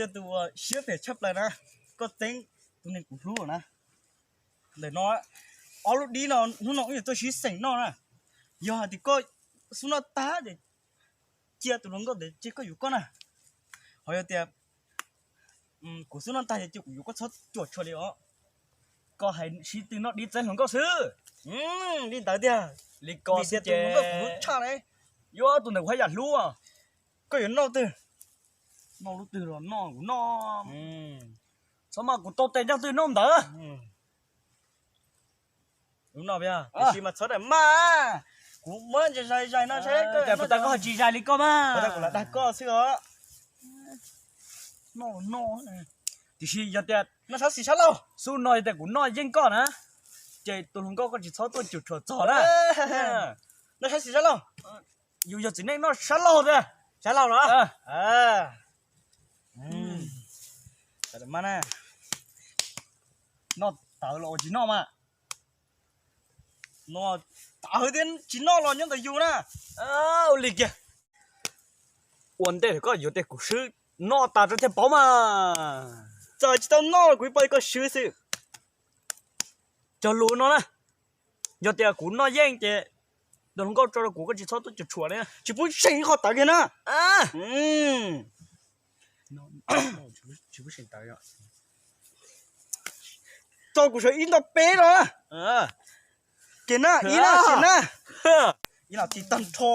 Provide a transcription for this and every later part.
Yog tus uas siab phem tshaj plaws na, koj txeeb tus neeg kuv hlub na. Ntawm no, ob lub dib no hnub no wb yuav tuaj sib xeem noj na. Yog hais tias koj xub noj tag ces cia tus hluas nkauj ntawd ces koj yuav koj na. Ho yog tias kuv xub noj tag ces cia kuv yuav koj txhob cuam tshuam li os. Koj hais sib tw noj dib txeeb hluas nkauj xwb. Li ntawd tiag. Li ko xwb ces kuv hlub tshaj li. Yuav tus ntawm kuv haj yam hlub. Koj yuav noj twg? Noj lub twg los noj, kuv noj. Txhob mas kuv tau tes nrog twg noj ntawd. Kuv noj, tiam sis mas txhob daim maj, kuv muab zais zais no seb koj puas tau, koj ho tsis zais li koj mas. Kuv lam dag koj xwb os. Noj, noj. Tiam sis yog tias noj sab xis sab laug, xub no yog tias kuv noj yeej koj na, ces tus hluas nkauj koj tsis txhob tuaj cuam tshuam txog na. Noj sab xis sab laug. Yus yog txiv neej noj sab laug tiag. Sab laug los? Noj tawv los ua tsis noj mas. Noj tawv thiab tsis noj los nyob ntawm yus na. Ua li kiag. Ua ntej koj yuav tej kuv swb noj tas rau thiaj paub mas. Txawm tsis tau noj los kuv ib pab koj swb xwb. Cog lus no na, yog tias kuv noj yeej ces tus hluas nkauj tso rau kuv, koj tsis txhob tuaj cuam tshuam li. Tsis pub seem ib qho tawv kiag na. Tso kuv sawv ib nto peb no. Kiag na, ib na, kiag na. Ib los tsis tag nrho.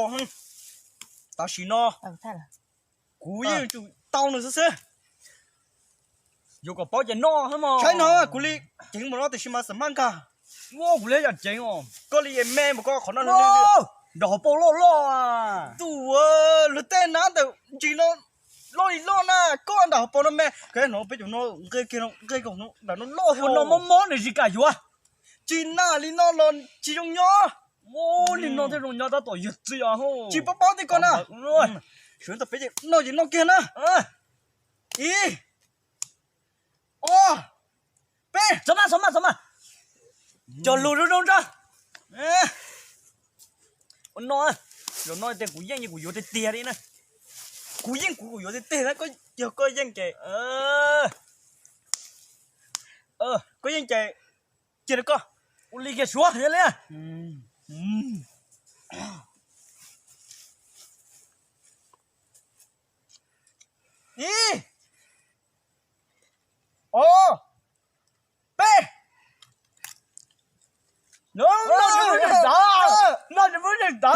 Tam sim no kuv yeej tsum tau nws xwb xwb. Yuav kom paub ces noj xwb mog. Saib no kuv li ceev mus no tiam sis mas xam maj nkag. Ua kuv li yam ceev os. Koj li me mus koj qhov no nram hauv paus loj loj. Tus luag tej nab ntawm ntsis no loj li loj na, koj nram hauv paus no me. Koj no peb cov no nqe kiag no, nqe kiag no ntawm no loj thiab no mob mob nws tsis kam yuav. Tsis na li no los tsis zoo nyob. Li no thiaj zoo nyob tab tom yawg txiv os. Tsis paub paub tej ko na. Sawv ntawm peb ces noj ces noj kiag na. Ib, ob, peb. Txhob maj, txhob maj, txhob maj. Cog lus zoo zoo tso. Ua no, zaum no tias kuv yeej kuv yuav tiag tiag li na. Kuv yeej kuv kuv yuav tiag tiag na, koj yog koj yeej ces, koj yeej ces cia rau koj. Ua li kiag suav li. Ib, ob, peb. Noj tsis pub nws tawv, noj tsis pub nws tawv.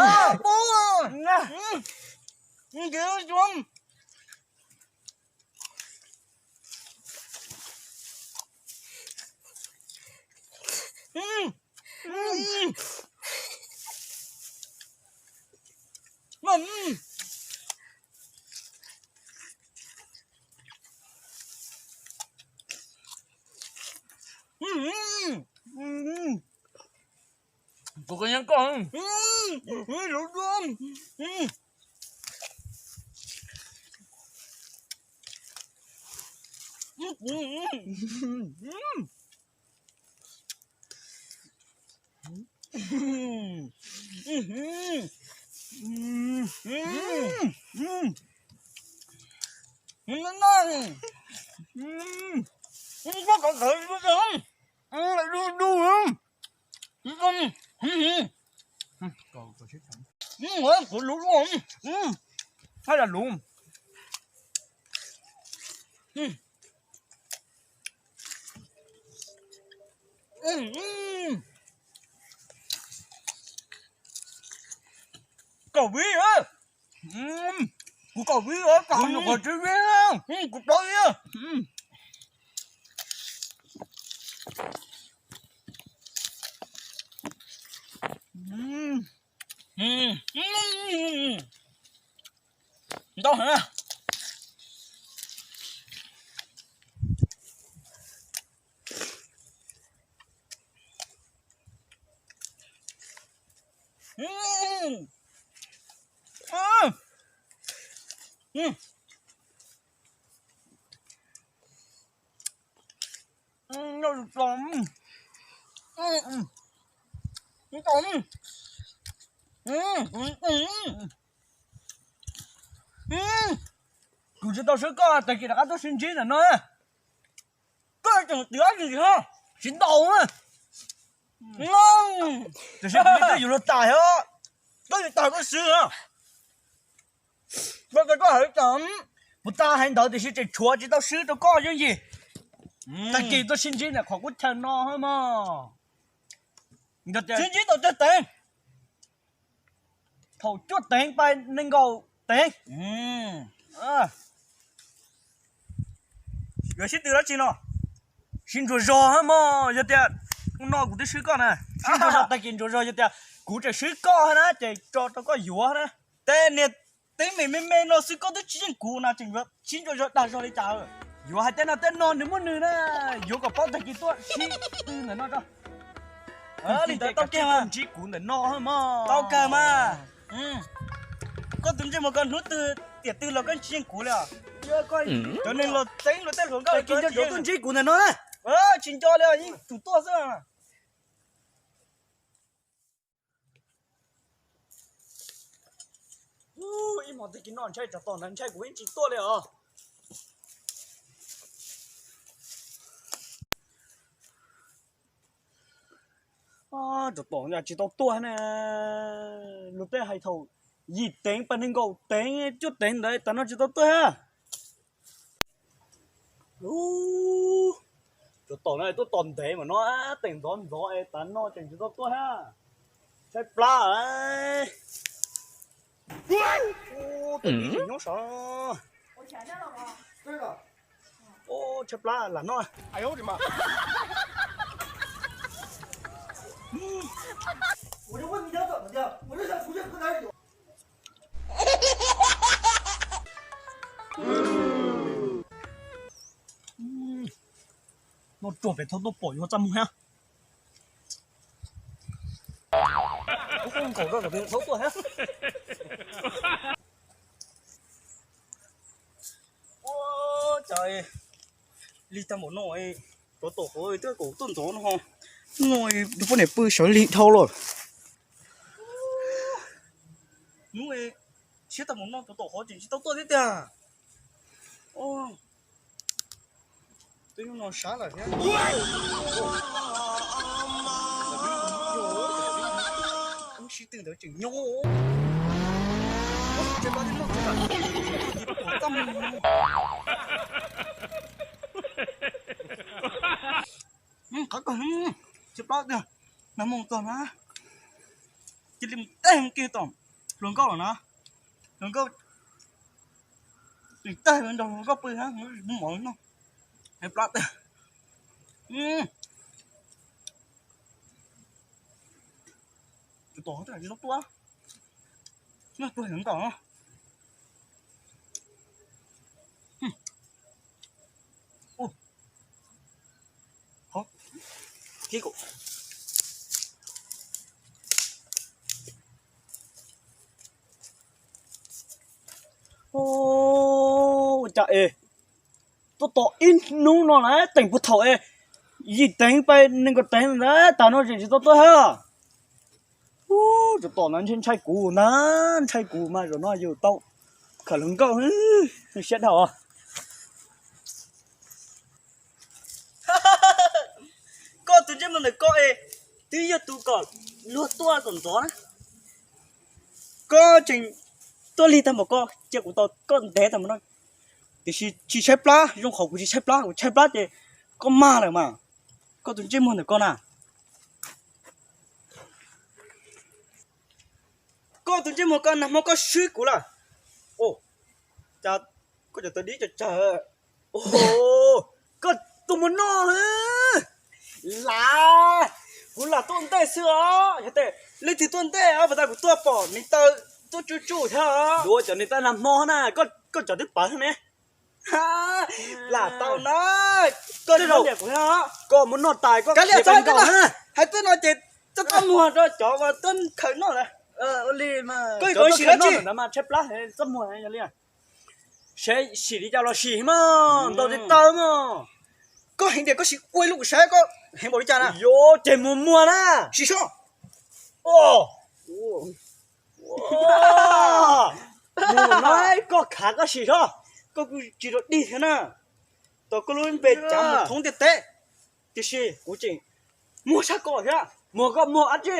Kuv koj nyob koj. Kuv lub, haj yam lub. Kaum vib, kuv kaum vib, kaum nyuam qhuav tsib vib, kuv plaub vib. Ntau heev. Kuv tsis tau swb koj, tag kis rov qab tuaj sib ntsib ntawm no. Koj tseem twv dab tsi ho? Tsis tau na. Tiam sis kuv twb yuav luag tas thiab, koj yuav tas koj swb. Koj hais tas, kuv tas hais ntawd tiam sis tseem tshuav tsis tau swb rau koj yooj yim. Tag kis tuaj sib ntsib ntawm qhov kuv chaw no mog. Sib ntsib tau tsawg teev? Thaum cuaj teev pais nees nkaum teev. Yuav sib tw dab tsi no? Sib ntsuas zog mog, yog tias no kuv twb swb koj na. Sib ntsuas zog, tag kis ntsuas zog, yog tias kuv tseem swb koj na ces tso rau koj yuav na. Tej niag teeb meem me me no xwb koj twb tsis yeej kuv no tseem yuav sib ntsuas zog dag zog li cas? Yuav hais tej no tej no nws muaj nws na, yuav kom paub tag kis tuaj sib tw ntawm no tso. Li ntawd tau kawg mas. Ntsib kuv ntawm no mog. Tau kawg mas. Koj tus ntsej muag ko hnub twg tiam twg los koj tsis yeej kuv li os. Cov neeg los txeeb luag tej hluas nkauj, tag kis nco ntsoov tuaj ntsib kuv ntawm no na. Tsis nco li, yeej tus tuaj xwb. Ib hmos tag kis no ntshai tsov tom ntawd ntshai kuv yeej tsis tuaj li os. Tsov tom tsis tau tuaj na. Luag tej hais thaum yim teev pas nees nkaum teev cuaj teev ntawd tas no tsis tau tuaj thiab. Tsov tom no tuaj tom ntev mas no teem ntxov ntxov es tas no tseem tsis tau tuaj thiab. Tshaib plab. Tus tib tseem nyob saud. Tshaib plab lam noj. Noj ruag pem thaub tuaj pom yuav txaj muag thiab. Nkaum rau pem thaub tuaj thiab. Ua cas lig tag npaum no, rov tom qhov twb kom tuaj ntxov no ho. No rau poj niam pw sawv lig dhau lawm. Hnub siab tag npaum no rov tom qhov tseem tsis tau tuaj thiab tiag. Twb hnub no sab lawm thiab. Sib tw ntawd tseem nyob. Tsis pom txaj muag. Qhov ko tsis pom tiag, nag hmo txog na, cia li mus tag kiag tom hluas nkauj na, hluas nkauj tseem tag nrog hluas nkauj pw na, mov no, plab tiag. Tus tom no tuaj, no tuaj hluas nkauj no. Ua cas es tuaj tom ib hnub no na, teem puag thaum es yim teev pais nees nkaum teev ntawd tas no tseem tsis tau tuaj thiab. Tsov tom no ntshai kuv na, ntshai kuv mas zaum no yus tau khawm hluas nkauj, siab dhau. Koj tus ntsej muag ntawm koj es twb yog tus kom luag tuaj kom ntxov na. Koj tseem tuaj lig tag npaum ko, cia kuv tos koj ntev tag npaum no. Tiam sis tsis tshaib plab, zoo qhov kuv tsis tshaib plab, kuv tshaib plab ces koj mag lawm mas. Koj tus ntsej muag ntawm koj na. Koj tus ntsej muag ko nag hmo koj swb kuv lawm. Cas koj cov taw dib cog tsawg. Koj tus muag noj. Lam, kuv lam tuaj ntej xwb os. Yog tias leej twg tuaj ntej os, puas tas kuv tuaj pom niag taw tuaj tsuj tsuj thiab os. Yuav cov niag taw nag hmo na, koj cov twb pawv thiab ne. Lam tau na. Koj niam kuv, koj mus noj tais koj hais twb no ces txaj muag rau cov uas tuaj khaws noj na. Koj sim dab tsi mas tshaib plab txaj muag yog li. Saib sim li cas los sim mas ntaus tes taw mas. Koj heev tias koj sim ua ib lub kuv saib koj heev npaum li cas na. Yuav ces mus muag na. Sim sob. Mus no koj khav koj sim sob. Koj kuj tsis rau dig thiab na. Tau koj lub npe cav mus thoob ntiaj teb, tiam sis kuv tseem muag tshaj koj thiab. Muag koj muag dab tsi?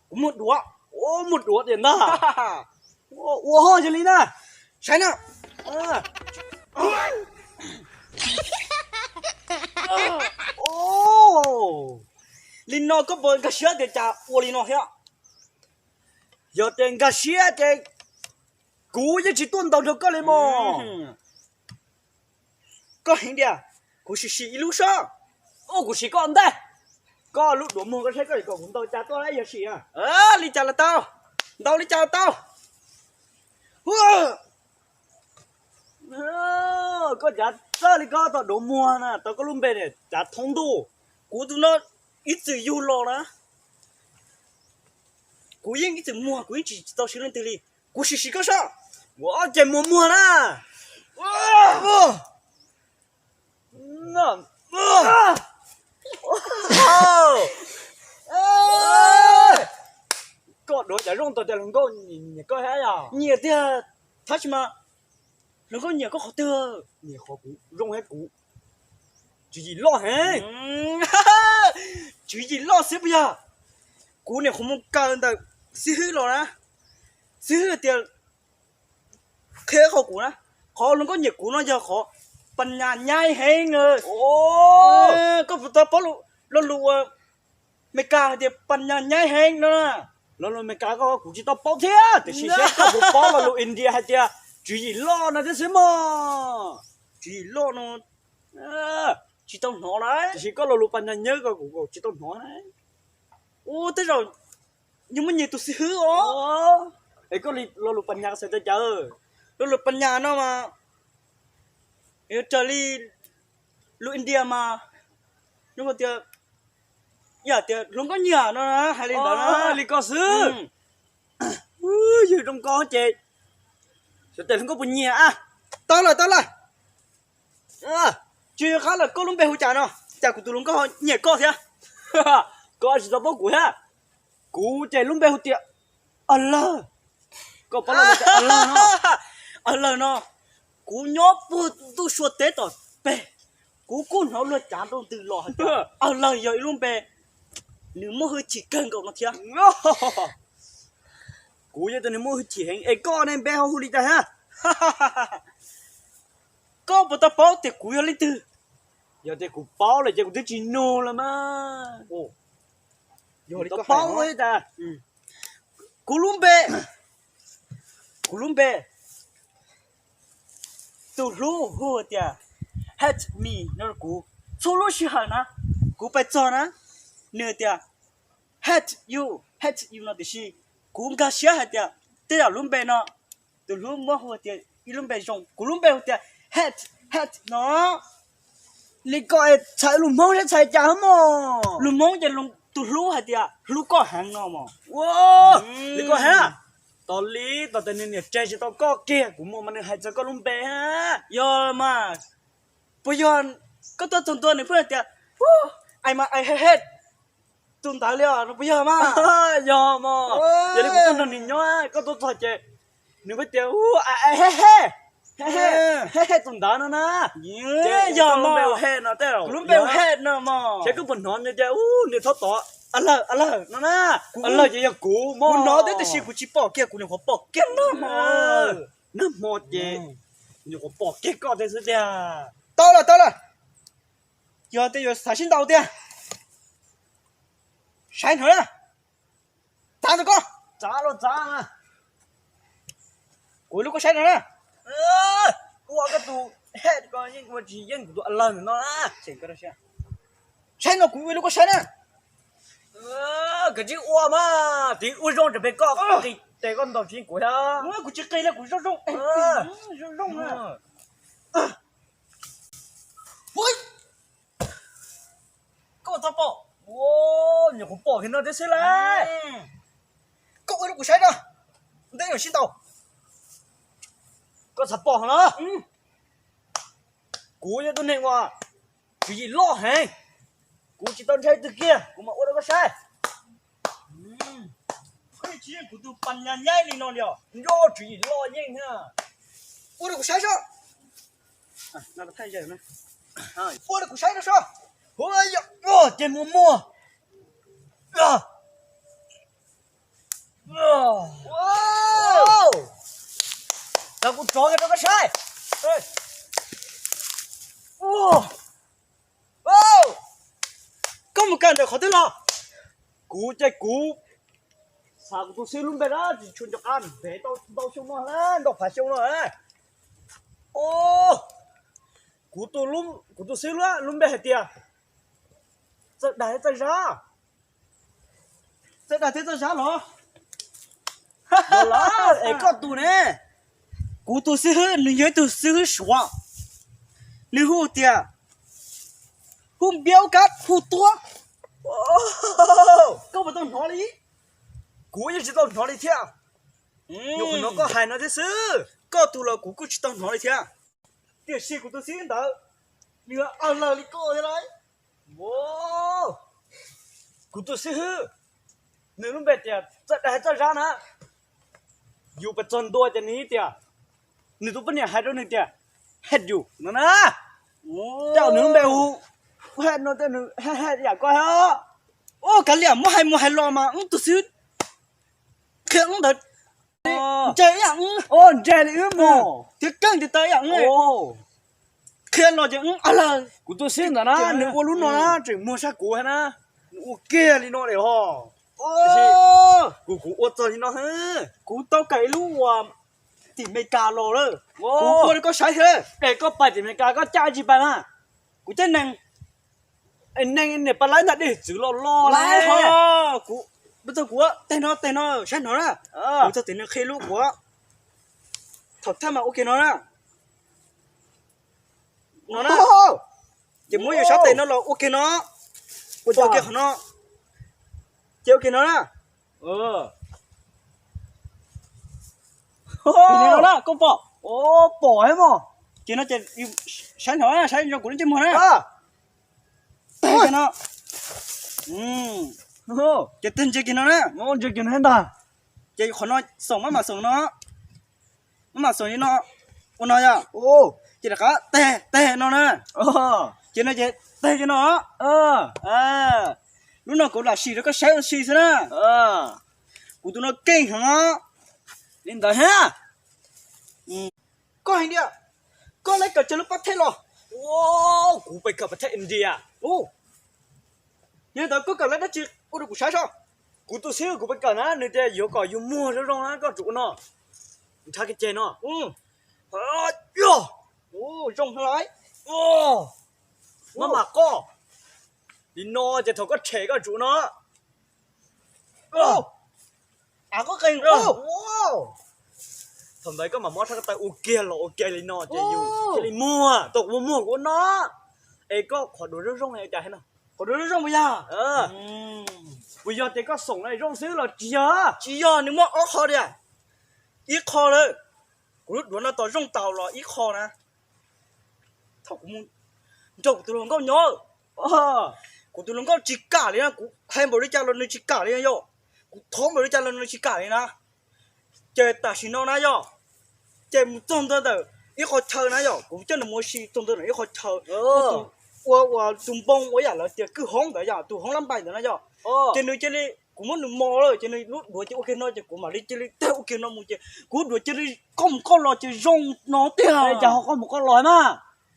Kuv muag duav. Muag duav tiag ntag. Ua ho yog li na. Saib na. Li no koj puas nkag siab tias cas ua li no thiab? Yog tias nkag siab ces kuv yeej tsis tuaj ntaus nrog koj li mog. Koj heev tiag, kuv sim sim ib lub sob. Kuv sim koj ntej. Koj lub duav muag koj saib koj kom kuv ntaus cas tuaj yog sim. Li cas los tau, ntaus li cas los tau. Koj cav txawj li koj tau duav muag na, tau koj lub npe cav thoob ntuj. Kuv tus no ib txwm yug los na, kuv yeej ib txwm muag, kuv yeej tsis tau siv leej twg li. Kuv sim sim koj sob. Ua ces muag muag na. Koj duav cas zoo tau tias hluas nkauj nyiam koj thiab yog? Nyiam tiag, tab sis mas hluas nkauj nyiam koj qhov twg? Nyiam qhov kuv zoo thiab kuv tswv yim loj heev. Tswv yim loj xwb puas yog? Kuv niam qhuav mus kawm ntawm xib hwb los na, xib hwb tias qhia qhov kuv na, qhov hluas nkauj nyiam kuv no yog qhov pas nyas nyaib heev. Koj puas tau paub lo lus Meskas hais tias pas nyas nyaib heev no? Lo lus Meskas ko kuv tsis tau paub thiab, tiam sis seb koj puas paub lo lus India hais tias tswv yim loj no thiab xwb mog. Tswv yim loj no tsis tau hnov na, tiam sis koj lo lus pas nyas nyaib ko kuv tsis tau hnov na. Ua tej zaum yus muaj nyiam tus xib hwb os. Es koj lo lus pas nyas xav tau cas? Lo lus pas nyas no mas raws li lus India mas nws tias, yam tias hluas nkauj nyiam no hais li ntawd na. Li ko xwb. Yog zoo koj ces xyov tes hluas nkauj puas nyiam. Tau lawm, tau lawm. Tsis qab lawm, koj lub npe hu cas no? Cas kuv tus hluas nkauj nyiam koj thiab? Koj tsis tau paub kuv thiab. Kuv ces lub npe hu tias A Lawg. Koj paub lawm tias A Lawg no? A Lawg no, kuv nyob puag ntuj sua teb tom peg, kuv kuj hnov luag cav nroo ntws los hais tias A Lawg yog ib lub npe nws muaj hwj chim kawg nkaus no thiab. Kuv yog tus nws muaj hwj chim heev, es koj ne npe ho hu li cas thiab? Koj puas tau paub tias kuv yog leej twg? Yog tias kuv paub lawm ces kuv twb tsis nug lawm mas. Yog li koj paub tas. Kuv lub npe, kuv lub npe, tus hlub hu tias Hate Me no. Kuv txhua lub sij hawm na, kuv pais txog na, nws tias Hate You, Hate You no, tiam sis kuv nkag siab hais tias tej zaum lub npe no tus hlub muab hu tias ib lub npe zoo. Kuv lub npe hu tias Hate, Hate no. Li ko es txhais lus Hmoob thiab txhais cas mog? Lus Hmoob ces tus hlub hais tias hlub koj heev no mog. Li ko heev. Tos li tos tias nws niam tseg tsis tau koj kiag, kuv muaj mas nws hais txog koj lub npe. Yog mas, puas yog koj tuaj txog ntua nws pheej hais tias, ai mas ai he he tus ntawd li os, puas yog mas? Yog mog. Yog li kuv tuaj nrog nws nyob, koj tuaj txog ces nws pheej tias, ai he he, he he tus ntawd no na. Ces yog mog, lub npe hu he no mog. Ces koj puas hnov nws tias, nws txhob tod, A Lawg, A Lawg no na. A Lawg ces yog kuv mog. Kuv hnov thiab tiam sis kuv tsis pom kiag, kuv nyuam qhuav pom kiag no mog. Nag hmo ces nyuam qhuav pom kiag koj thiab xwb tiag. Tau lawm, tau lawm. Yog tias yuav xav sib ntaus tiag, saib hnov na. Txav ntawm koj. Txav los txav. Kuv ua lub koj saib no na. Ua koj tus he ko yeej ua tsis yeej kuv tus A Lawg no na. Saib no kuv ua lub koj saib na. Koj tsis ua mas, tiv ua zoo tsam pem koj qis tes koj ntaus tsis yeej kuv thiab. Kuv tsis qis li, kuv zoo zoo. Zoo zoo. Koj txhob pom. Nyuam qhuav pom kiag no thiab xwb lauj. Koj ua rau kuv saib na, ntej yuav sib ntaus. Koj txhob pom no. Kuv yog tus neeg uas tswv yim loj heev, kuv tsis tau ntshai twg kiag, kuv mam ua rau koj saib. Koj tsis yeej kuv tus pas nyas nyaib li no li os. Nco tswv yim loj yeej thiab. Ua rau kuv saib soj. Ua rau kuv saib rau sab. Ces muag muag. Tau kuv tso rau koj saib. Koj mus kawm ntawm qhov twg los? Kuv ces kuv xav kuv tus xib hwb lub npe na, tsis tshua nco qab, ntev tau ntau xyoo no, ntau phav xyoo no. Kuv tus, kuv tus xib hwb lub npe hais tias Txawj Dag thiab Txawj Zab. Txawj Dag thiab Txawj Zab los? Es koj tus ne? Kuv tus xib hwb nws yog ib tug xib hwb Suav, nws hu tias hu npiaub kab hu tuab. Koj puas tau hnov li? Kuv yeej tsis tau hnov li thiab. Nyuam qhuav hnov koj hais no thiab xwb, koj tus los kuv kuj tsis tau hnov li thiab. Tiam sis kuv tus xib hwb ntawd, nws a lawg li koj thiab lauj. Kuv tus xib hwb, nws lub npe tias Txawj Dag Txawj Zab na. Yus pes txog ntua ces nws tias, nws tus poj niam hais rau nws tias, Hais yus no na. Cas nws lub npe hu, hu no, nws hais yam koj thiab. Ua kav liam, muab hais mus hais los mas wb tus xib hwb qhia wb ntawd ntse ib yam wb, ntse li wb mus thiab keej tiag tiag ib yam wb. Qhia los ces wb a lawg. Kuv tus xib hwb ntawd na, nws ua lub no na tseem muag sab kuv thiab na. Nws ua kiag li no li hos. Kuv, kuv ua txog li no. Kuv tau kawm ib lub uas tim Meskas los lawm, kuv ua rau koj saib thiab. Es koj pais tim Meskas koj caj tsis pais mas? Kuv caj neeg, neeg niam pas laib ntag, dej txwv los los lawm. Kuv, kuv teg no, teg no, saib no na. Kuv txog tim nws qhia lub kuv, thaum thawj mas ua kiag no na. No na. Ces muab yus sab tes no los ua kiag no, ua kiag qhov no, ces ua kiag no na. Koj pom, pom thiab mog. Ces no ces saib no, saib nrog kuv lub ntsej muag na. Teg kiag no. Ces teg ntsia kiag no na. Ces qhov no xoom maj mam xoom no, maj mam xoom li no, ua no yog. Ces rov qab teg, teg no na. Ces no ces teg kiag no. Lub no kuv lam sim rau koj saib ua si xwb na. Kuv tus no keej heev. Li ntawd thiab. Koj hais tias koj lawv kawm tsawg lub pab thej los? Kuv pais kawm pab thej India. Yog li ntawd koj kawm lawv dab tsi ua rau kuv saib soj? Kuv tus xib hwb kuv pais kawm na, nws tias yuav kom yus muag zoo zoo na koj tsum ua no. Nrhav kiag ceg no. Zoo lawm. Maj mam qoj. Li no ces thaum koj tshem koj tsum no. Thaum ntawd koj mam muab rab ko taw ua kiag los ua kiag li no ces yus thiaj li muag. Tau kuv muag kuv ua no. Es koj qhov duav zoo zoo li cas thiab no? Qhov duav zoo zoo puas yog? Puas yog tias koj xoom zoo xwb los tsis yog? Tsis yog, nws muaj ob qho tiag. Ib qho lawm, kuv lub duav no tos zoo tau los ib qho na. Thaum kuv mus nrog kuv tus hluas nkauj nyob, kuv tus hluas nkauj tsis kam li na, kuv hais npaum li cas los nws tsis kam li na yom. Kuv thov npaum li cas los nws tsis kam li na. Ces tam sim no na yom, ces mus txog ntua ntawm ib qho chaw na yom, kuv coj nws mus ua si txog ntua ntawm ib qho chaw, ua, ua tus npoo ua yam lawv tias kwj hoob ntawd yom, tus hoob lab npais ntawd na yom. Ces nws cia li, kuv muab nws mos lawm ces nws lub duav ces ua kiag no ces kuv mam li cia li tag ua kiag no mus ces kuv lub duav cia li qoj mus qoj los ces zoo no tiag. Cas ho qoj mus qoj los mas?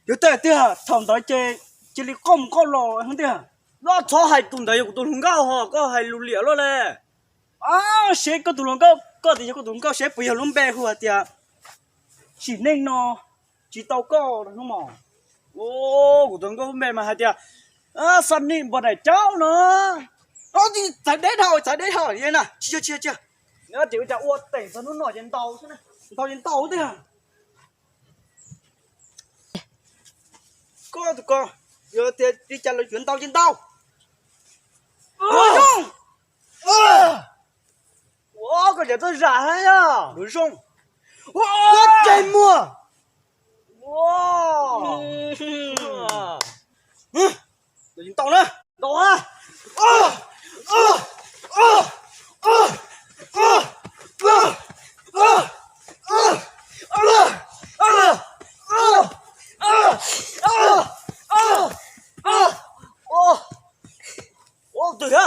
Yog tiag tiag, thaum ntawd ces cia li qoj mus qoj los heev tiag. Koj txhob hais tus ntawd yog kuv tus hluas nkauj ho, koj hais lus liam luaj li. Seb koj tus hluas nkauj, koj tias yog koj tus hluas nkauj seb puas yog lub npe hu hais tias sim neej no tsis tau koj hnub mos. Kuv tus hluas nkauj lub npe mas hais tias Sunny npog daim caub no. Txawv deb dhau, txawv deb dhau li na, tsis yog, tsis yog, tsis yog. Nws tias ua cas ua teem txog hnub no ces ntau xwb, ntau ces ntau tiag. Koj tus ko, yog tias li cas los yuav ntau ces ntau. Ua zoo. Ua koj cov txoj zam hab yog. Ua zoo. Ua tseg muag. Ua, ntau na. Ntau na. Twg a?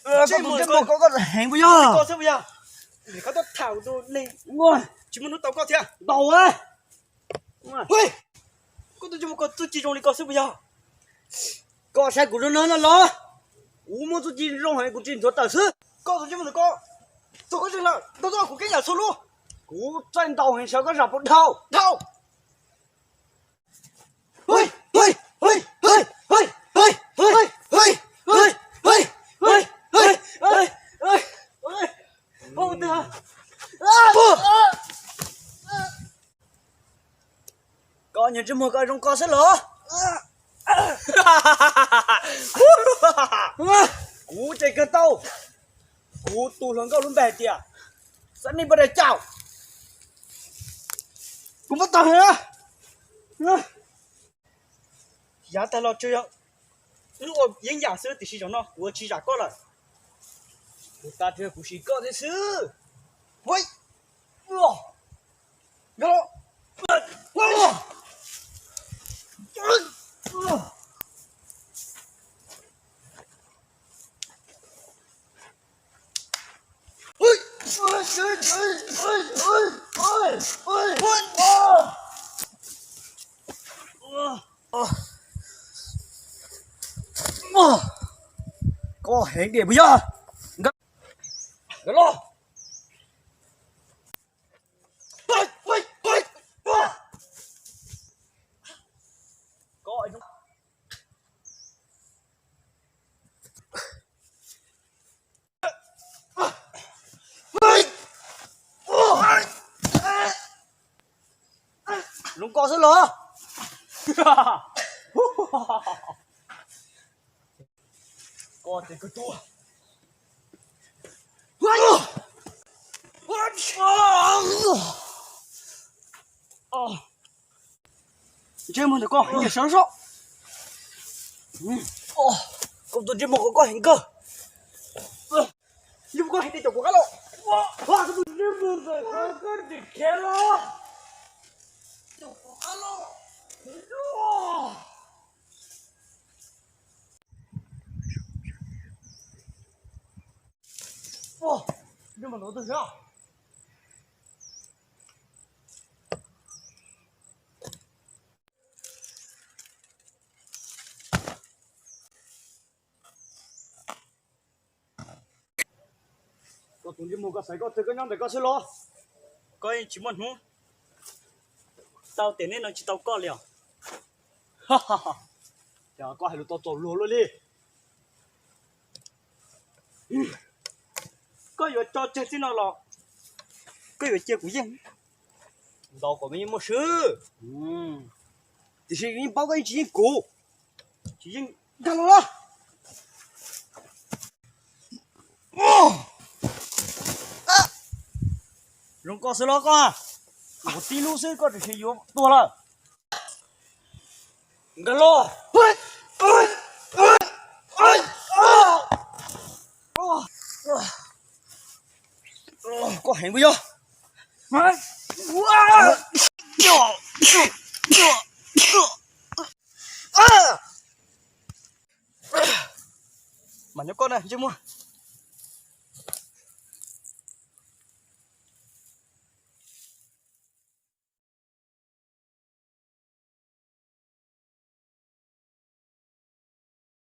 Koj tus ntsej muag koj heev puas yog? Koj xwb puas yog? Koj tuaj tham tus neeg tsis muaj hnub tau koj thiab. Ntau a. Koj tus ntsej muag koj txuj ci zoo li koj xwb puas yog? Koj saib kuv no no los, kuv muaj txuj ci zoo heev kuv tsis nthuav tawm xwb. Koj tus ntsej muag ntawm koj txog koj zeeg lawm, ntau txog kuv keeb yam txhua lub. Kuv txaij ntau heev saib koj zam puas dhau. Dhau. Koj nyiam ntsej muag koj zoo koj xwb los? Kuv ces kawg tau. Kuv tus hluas nkauj lub npe hais tias Sunny Boy Dam Cauj. Kuv muab tau heev. Yav tag los tsuas yog wb ua yeeb yam xwb tiam sis zaum no kuv ua tsis zam koj lawm. Kuv tas tsuas yog kuv sim koj thiab xwb. Koj heev tiag puas yog? Nkag los. Zoo koj xwb los? Koj ces koj tuag. Ntsej muag ntawm koj heev sawv soj. Koj tus ntsej muag koj heev kawg. Ntsej muag koj heev tias caum kuv qab los. Koj tus ntsej muag ntawm koj tsis khiav los. Caum kuv qab los. Ntsej muag ntawm koj twg thiab? Koj tus ntsej muag koj xaiv koj twg koj nyob ntawm koj xwb los? Koj yeej tsis muaj hnub tau tiam neej no tsis tau koj li os. Ces koj hais lus tau txaus luag luaj li. Koj yuav tso tseg txij no los koj yuav cia kuv yeej? Ntaus kom me yeej muaj swb. Tiam sis yeej paub koj yeej tsis yeej kuv. Tsis yeej, nkag los los. Zoo koj xwb los koj, kuv tib lub xwb koj tseem yuav tuag lawm. Nkag los. Koj heev puas yog? Mas nyob koj na ntsej muag.